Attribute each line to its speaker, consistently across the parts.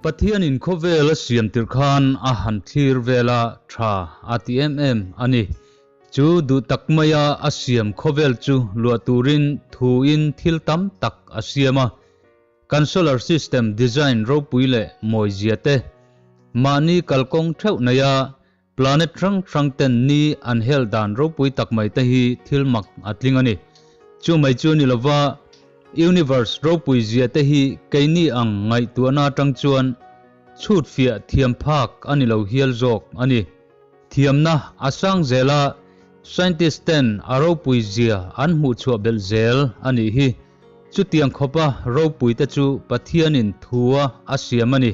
Speaker 1: Pathianin khawvel a siam tirh khan a han thlir vel a, tha a ti em em a ni. Chu duh tak maia a siam khawvel chu luah turin thuin thil tam tak a siam a. Kan solar system design ropui leh mawizia te, mahni kalkawng theuh neia Planet hrang hrang ten ni an hel dan ropui tak mai te hi thil mak a tling a ni. Chu mai chu ni lova, Universe ropui zia te hi keini ang ngaihtuahna atang chuan chhut fiah thiam phak a ni lo hial zawk a ni. Thiamna a sang zel a, scientist ten a ropui zia an hmuh chhuah belh zel a nih hi. Chutiang khawpa ropui te chu Pathianin thua a siam a ni.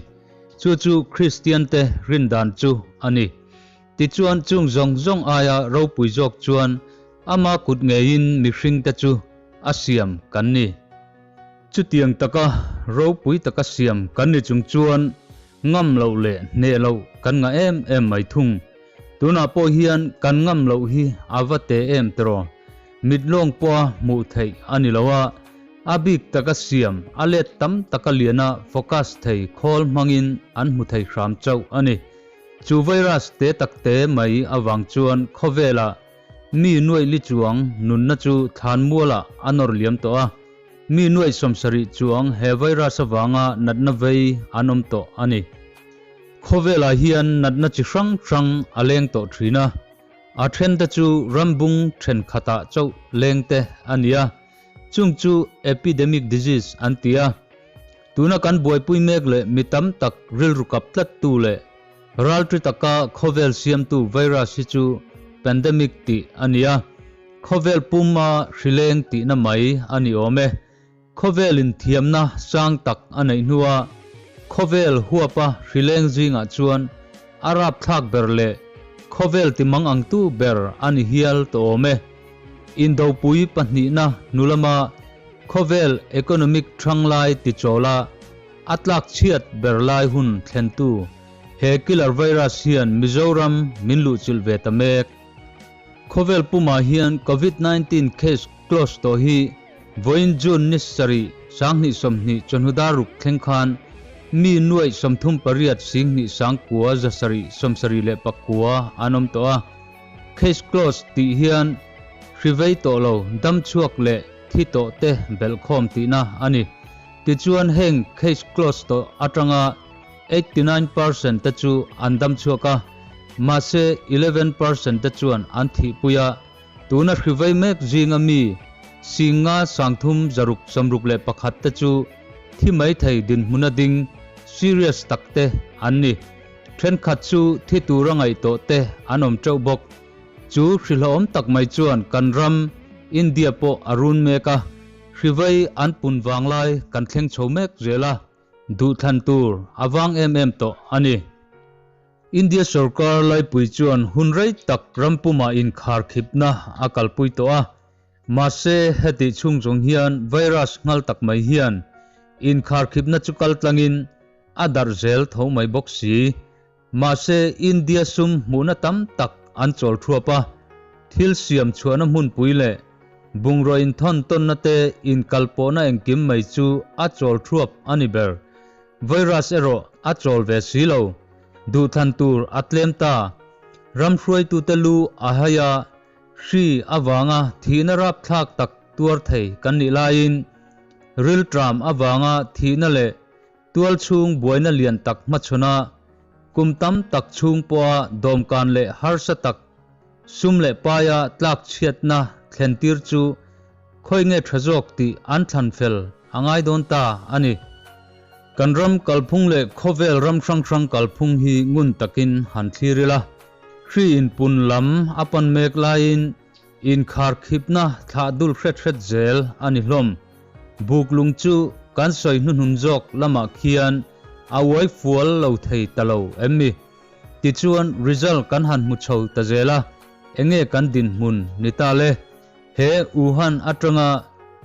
Speaker 1: Chu chu Kristiante rindan chu a ni. Tichuan chung zawng zawng aia ropui zawk chuan ama kut ngeiin mihringte chu a siam kan ni. Chutiang taka ropui taka siam kan ni chung chuan ngam loh leh hneh loh kan ngah em em mai thung. Tunah pawh hian kan ngam loh hi a va te em tiraw? Mit lawng pawha hmuh theih a ni lo a, a bik taka siam, a let tam taka liana focus thei khawl hmangin an hmu thei hram chauh a ni. Chu virus te tak te mai avang chuan khawvelah mi nuaih li chuang nunna chu thlan mualah a nawr liam tawh a, mi nuaih 70 chuang he virus avanga natna vei an awm tawh a ni. Khawvelah hian natna chi hrang hrang a leng tawh thin a. A thente chu rambung thenkhatah chauh lengte a ni a, chung chu epidemic disease an ti a. Tuna kan buaipui mek leh mi tam tak rilru kap tlattu leh ralṭi taka khawvel siamtu virus hi chu pandemic tih a ni a, khawvel puma hrileng tihna mai a ni awm e. Khawvel inthiamna sang tak a neih hnua khawvel huapa hrileng zingah chuan a rapthlak ber leh khawvel timang angtu ber a ni hial tawh awm e. Indopui pahnihna hnu lama khawvel economic ṭhang lai tichawla a tlak chhiat ber lai hun thlentu he killer virus hian Mizoram min luhchilh ve ta mek. Khawvel pumah hian Covid 19 case close tawh hi Vawiin June ni sarih 2020 chawhnu dar ruk thleng khan mi nuaih 38 singhnih sangkua zasarih 79 an awm tawh a. Case close tih hian hrivei tawh lo, dam chhuak leh thi tawh te belhkhawm tihna a ni. Tichuan heng case close tawh atanga 89% te chu an dam chhuak a, mahse 11% te chuan an thihpui a. Tuna hrivei mek zinga mi 50 661 te chu thi mai thei dinhmuna ding serious tak te an ni. Thenkhat chu thi tura ngaih tawh te an awm teuh bawk. Chu hrilhawm tak mai chuan kan ram India pawh a run mek a, hrivei an pun vanglai kan thleng chho mek zel a, duhthlan tur a vang em em tawh a ni. India sorkar laipui chuan hun rei tak rampuma inkhar khipna a kalpui tawh a, mahse heti chhung zawng hian virus nghal tak mai hian inkhar khipna chu kal tlangin a darh zel tho mai bawk si. Mahse India sum hmuhna tam tak an chawl thuap a, thil siam chhuahna hmunpui leh bungraw inthawn tawnna te inkalpawhna engkim mai chu a chawl thuap a ni ber. Virus erawh a chawl ve si lo. Duhthlan tur a tlem ta. Ram hruaitute lu a hai a, hri avanga thihna rapthlak tak tuar thei kan nih laiin rilṭam avanga thihna leh tual chhung buaina lian tak hmachhawn a, kum tam tak chhung pawha dawmkan leh harsa tak sum leh paia tlak chhiatna thlentir chu khawi nge tha zawk tih an thlan fel a ngai dawn ta a ni. Kan ram kalphung leh khawvel ram hrang hrang kalphung hi ngun takin han thlir ila. Hri inpun lam a pan mek laiin inkhar khipna thlah dul hret hret zel a ni hlawm. Buk lung chu kan sawi hnuhnun zawk lamah khian a uai fual lo thei ta lo em mi? Tichuan result kan han hmu chho ta zel a, enge kan dinhmun ni ta le? He Wuhan atanga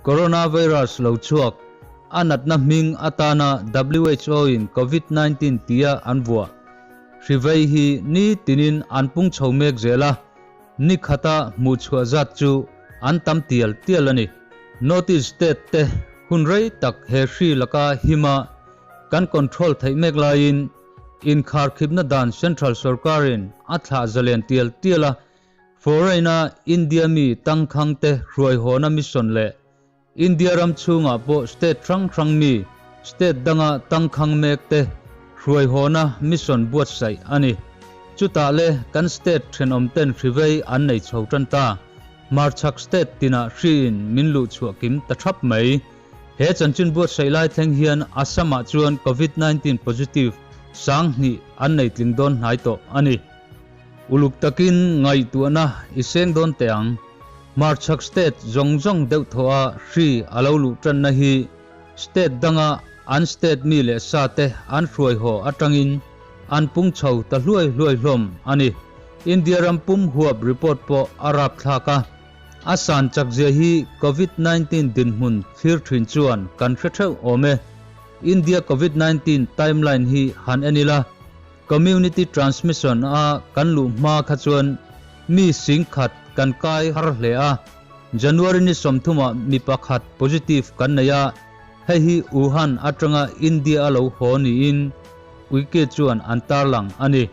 Speaker 1: coronavirus lo chhuak a natna hming atana WHO in Covid-19 tia an vuah. Hrivei hi ni tinin an pung chho mek zel a, ni khata hmuh chhuah zat chu an tam tial tial a ni. North East state te hun rei tak he hri laka hima. kan control theih mek laiin inkharkhipna dan central sorkarin a thlah zalen tial tial a, foreign-a India mi tangkhangte hruaihawna mission leh India ram chhungah pawh state hrang hrang mi state danga tangkhang mek te hruaihawna mission buatsaih a ni. Chutah le kan state thenawm ten hrivei an nei chho tan ta. Hmarchhak state tinah hriin min luh chhuah kim ta thap mai. He chanchin buatsaih lai thleng hian Assam-ah chuan Covid 19 positive 2000 an nei tling dawn hnai tawh a ni. Uluk takin ngaihtuahna i seng dawn teh ang. Hmarchhak state zawng zawng deuh thaw a hri a lo luh tanna hi state danga an state mi leh sa te an hruai haw atangin an pung chho ta hluai hluai hlawm a ni. India ram pum huap report pawh a rapthlak a, a san chakzia hi Covid 19 dinhmun thlir thin chuan kan hre theuh awm e. India Covid 19 timeline hi han en ila, Community transmission a kan luh hma kha chuan mi 10,000 kan kai har hle a, January ni 30 ah mi pakhat positive kan nei a, hei hi Wuhan atanga India a lo haw niin Wiki chuan an tarlang a ni.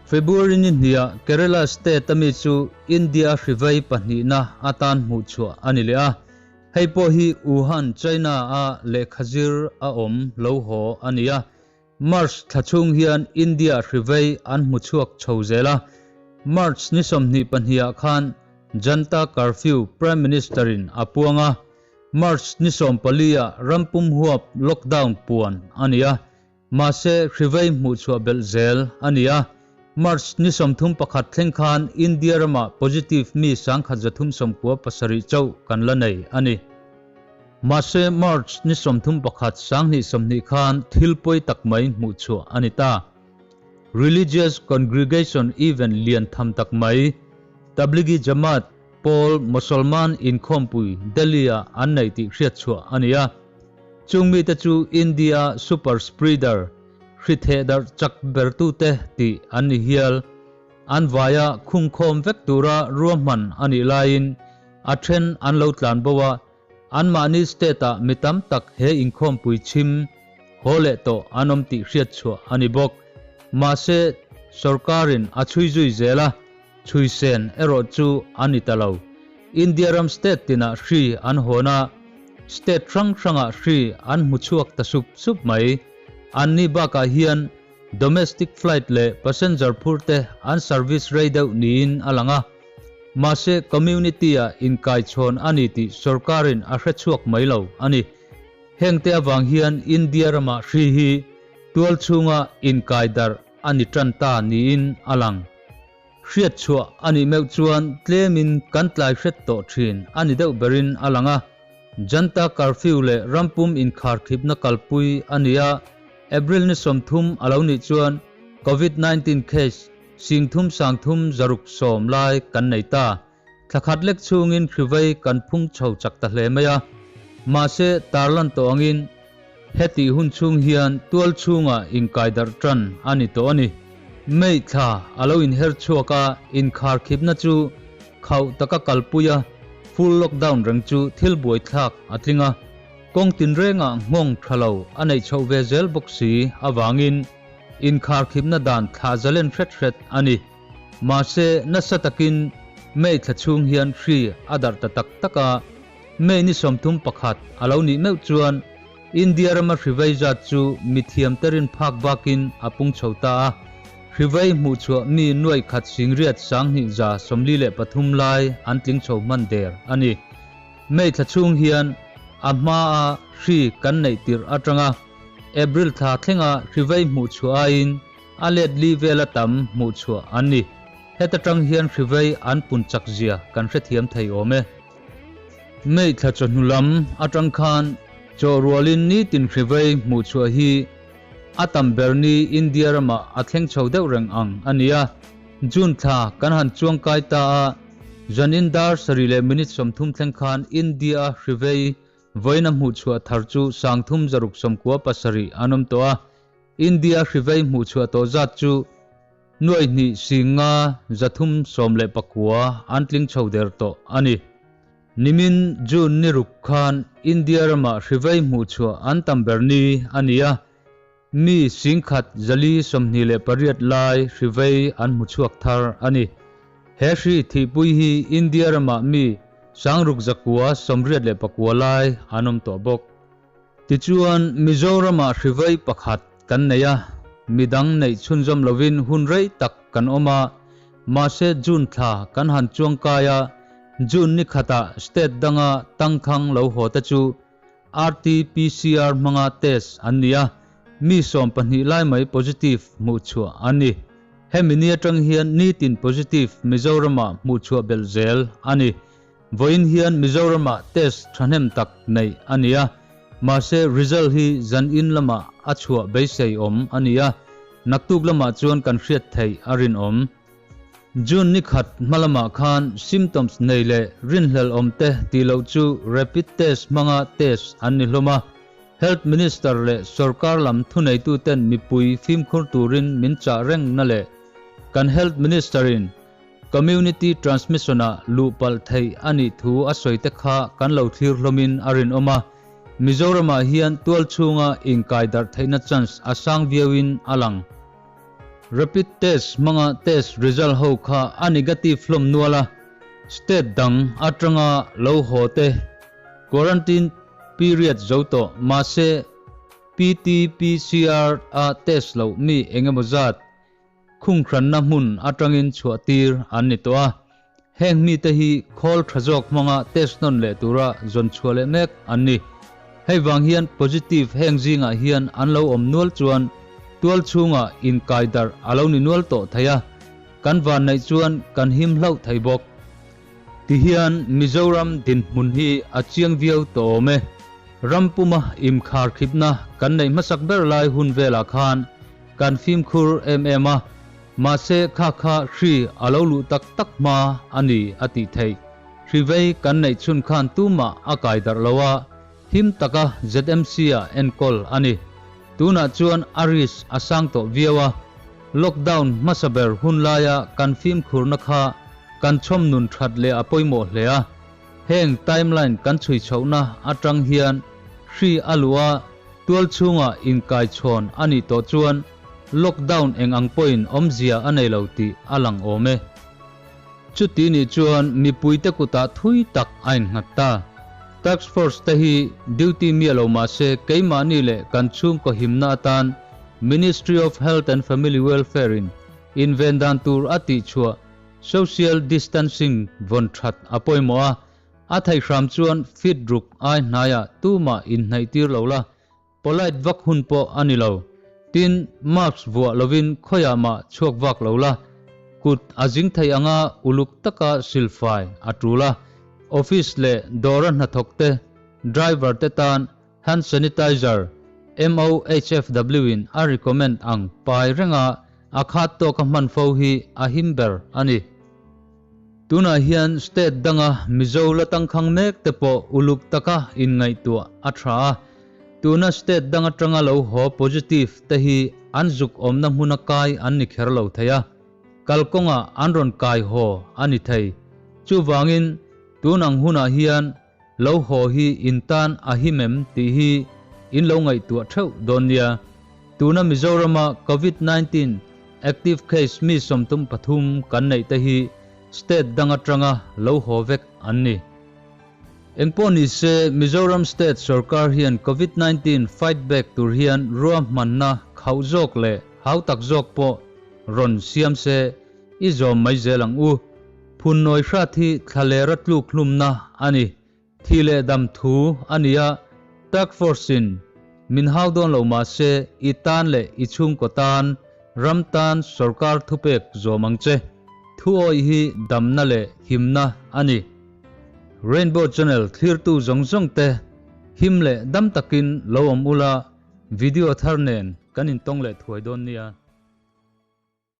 Speaker 1: February ni hniah Kerala state a mi chu India hrivei pahnihna atan hmuh chhuah a ni leh a, hei pawh hi Wuhan, China a lehkhazir a awm lo haw a ni a. March thla chhung hian India hrivei an hmu chhuak chho zel a, March ni 22 ah khan Janta Curfew Prime Minister in a puang a, March ni 14 ah rampum huap lockdown puan a ni a, mahse hrivei hmuh chhuah belh zel a ni a. March ni 31 thleng khan India ramah positive mi 1,397 chauh kan la nei a ni. Mahse March ni 31 2020 khan thil pawi tak mai hmuh chhuah a ni ta. Religious congregation event lian tham tak mai Tablighi Jamaat pawl Mosolman inkhawmpui Delhi-ah an nei tih hriat chhuah a ni a. Chung mite chu India super spreader hri theh darh chak bertute tih an ni hial. An vaia khungkhawm vek tura ruahman a nih laiin a then an lo tlan bo a, anmahni state-ah mi tam tak he inkhawmpui chhim haw leh tawh an awm tih hriat chhuah a ni bawk. Mahse, sorkarin a chhui zui zel a, chhui sen erawh chu a ni ta lo. India ram state tinah hri an hawn a, state hrang hrangah hri an hmu chhuak ta sup sup mai. Anni bakah hian domestic flight leh passenger phur te an service rei deuh niin a lang a. Mahse community-ah inkaichhawn a ni tih sorkarin a hre chhuak mai lo a ni. Hengte avang hian India ramah hri hi tual chhunga inkai darh a ni tan ta niin a lang. Hriat chhuah a nih meuh chuan tlemin kan tlai hret tawh thin a ni deuh berin a lang a. Janta curfew leh rampum inkharkhipna kalpui a ni a, April ni 30 a lo nih chuan Covid 19 case 3,360 lai kan nei ta. Thlakhat lek chhungin hrivei kan phung chho chak ta hle mai a. Mahse tarlan tawh angin heti hun chhung hian tual chhungah inkai darh tan a ni tawh a ni. May thla a lo inher chhuak a, inkharkhipna chu khauh taka kalpui a, full lockdown reng chu thil buai thlak a tling a. Kawng tin rengah nghawng tha lo a neih chhoh ve zel bawk si avangin inkharkhipna dan thla zalen hret hret a ni. Mahse nasa takin May thla chhung hian hri a darh ta tak tak a, May ni 31 a lo nih meuh chuan India rama hrivei zat chu mi thiam terin phak bakin a pung chho ta a. Hrivei hmuh chhuah mi 1,012,143 lai an tling chho hman der a ni. May thla chhung hian a hma a hri kan neih tirh atanga April thla thlenga hrivei hmuh chhuah aiin a let li vela tam hmuh chhuah an ni. Heta tang hian hrivei an pun chak zia kan hrethiam thei awm e. May thla chawhnu lam atang khan chaw rualin ni tin hrivei hmuh chhuah hi a tam ber ni India ramah a thleng chho deuh reng ang a ni a. June thla kan han chuang kai ta a, zanin dar 7:30 thleng khan India hrivei vawiin a hmuh chhuah thar chu 3,697 an awm tawh a. India hrivei hmuh chhuah tawh zat chu 2,539 an tling chho der tawh a ni. Nimin June ni ruk khan India ramah hrivei hmuh chhuah an tam ber ni a ni a. Mi 10 428 lai hri vei an hmu chhuak thar a ni. He hri thihpui hi India ramah mi 6989 lai an awm tawh bawk. Tichuan, Mizoramah hri vei pakhat kan nei a, midang neih chhunzawm lovin hun rei tak kan awm a, mahse June thla kan han chuangkai a, June ni khatah state danga tangkhang lo haw te chu RT-PCR hmanga test an ni a, mi 12 lai mai positive hmuh chhuah an ni. Hemi ni atang hian nitin positive Mizoramah hmuh chhuah belh zel a ni. Vawiin hian Mizoramah test thahnem tak neih a ni a, mahse result hi zan in lamah a chhuah beisei awm a ni a, naktuk lamah chuan kan hriat theih a rinawm. June ni khat hma lamah khan symptoms nei leh rinhlelh awm te tih loh chu rapid test hmanga test an ni hlawm a. Health Minister leh sorkar lam thuneituten mipui fimkhur turin min chah reng na leh kan Health Minister in community transmission ah luh palh theih a nih thu a sawi te kha kan lo thlir hlawmin a rinawm a. Mizoramah hian tual chhunga inkai darh theihna chance a sang viauin a lang. Rapid test hmanga test result ho kha a negative hlawm nual a, state dang atanga lo haw te quarantine period zo tawh mahse PTPCR a test loh mi engemaw zat khunghranna hmun atangin chhuah tir an ni tawh a, heng mite hi khawl tha zawk hmanga test nawn leh tura zawn chhuah leh mek an ni. Hei vang hian positive heng zingah hian an lo awm nual chuan tual chhungah inkai darh a lo ni nual tawh thei a, kan van neih chuan kan him hlauh thei bawk. Tihian Mizoram dinhmun hi a chiang viau tawh awm e. Ram puma imkhar khipna kan neih hmasak ber lai hun velah khan kan fimkhur em em a, Mahse kha kha hri a lo luh tak tak hma a ni a tih theih. Hri vei kan neih chhun khan tumah a kai darh lo a, him taka ZMC ah enkawl a ni. Tunah chuan a risk a sang tawh viau a, lockdown hmasa ber hun laia kan fimkhurna kha kan chhawm nun that leh a pawimawh hle a. Heng timeline kan chhui chhohna atang hian hri a luh a, tual chhungah inkai chhawn a nih tawh chuan lockdown eng ang pawhin awmzia a nei lo tih a lang awm e. Chuti nih chuan mipuite kutah thui tak a innghat ta. Task force te hi duty miah lo mah se keimahni leh kan chhungkaw himna atan Ministry of Health and Family Welfare in inven dan tur a tihchhuah Social distancing vawn that a pawimawh a, a theih hram chuan feet ruk ai hnaiah tumah inhnaih tir lo la, polite vak hun pawh a ni lo. Tin, mask vuah lovin khawiah mah chhuak vak lo la, kut a zing thei anga uluk taka silfai a tul a, office leh dawra hnathawk te, driver te tan Hand sanitizer, MOHFW in a recommend ang pai renga a khat tawka hman fo hi a him ber a ni. Tunah hian state danga Mizo la tangkhang mek te pawh uluk taka inngaihtuah a tha a, tuna state dang atanga lo haw positive te hi an zuk awmna hmuna kai an ni kher lo thei a, kalkawngah an rawn kai haw a ni thei. Chuvangin tunang hunah hian Lo haw hi in tan a him em tih hi in lo ngaihtuah theuh dawn nia. Tuna Mizorama Covid 19 active case mi 33 kan neih te hi state dang atanga lo haw vek an ni. Engpawh ni se Mizoram state sorkar hian Covid 19 fight back tur hian ruahmanna khauh zawk leh hau tak zawk pawh rawn siam se I zawm mai zel ang u. Phun nawi hrat hi thla lera tluk hlumna a ni. Thi leh dam thu a ni a, Task Force in min hau dawn lo mah se i tan leh i chhungkaw tan, ram tan sorkar thupek zawm ang che. Thu awih hi damna leh himna a ni. Rainbow Channel thlirtu zawng zawng te him leh dam takin lo awm ula, video thar nen kan intawng leh thuai dawn nia.